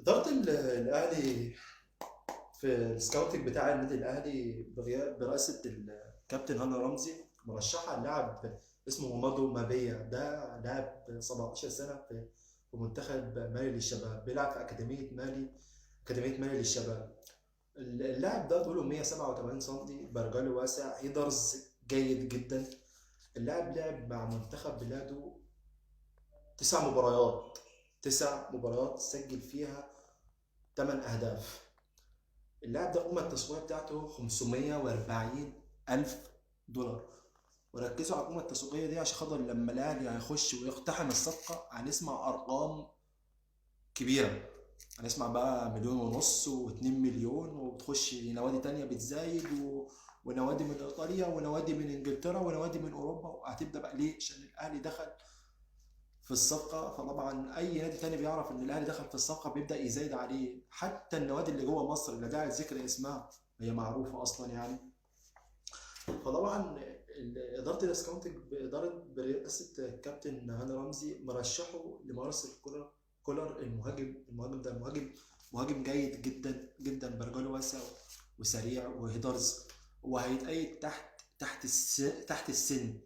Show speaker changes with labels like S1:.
S1: إدارة الأهلي في ال scouting بتاع النادي الأهلي برئاسة الكابتن هاني رمزي مرشحة لاعب اسمه مامادو مابيا. ده لاعب 17 سنة في منتخب مالي للشباب، بيلعب في أكاديمية مالي، أكاديمية مالي للشباب. اللاعب ده طوله 187 سم، برجله واسع، headers جيد جدا. اللاعب لعب مع منتخب بلاده 9 مباريات، 9 مباريات سجل فيها 8 أهداف. اللاعب ده القيمة التسويقية بتاعته 540 ألف دولار. وركزوا على القيمة التسويقية دي عشان خاطر لما الأهلي هيخش ويقتحم الصفقة هنسمع أرقام كبيرة، هنسمع بقى 1.5 مليون واتنين مليون، وبتخش نوادي تانية بتزايد ونوادي من إيطاليا ونوادي من إنجلترا ونوادي من أوروبا، وهتبدأ بقى ليه؟ عشان الأهلي دخل في الصفقة. فطبعا أي نادي تاني بيعرف إن الأهلي دخل في الصفقة بيبدأ يزايد عليه، حتى النوادي اللي جوه مصر اللي داعي ذكر اسمها هي معروفة أصلا يعني. فطبعا إدارة ال scouting برئاسة الكابتن هاني رمزي مرشحة لمارسيل كولر المهاجم. المهاجم ده مهاجم جيد جدا جدا، برجله واسع وسريع و headers، وهيتقيد تحت السن.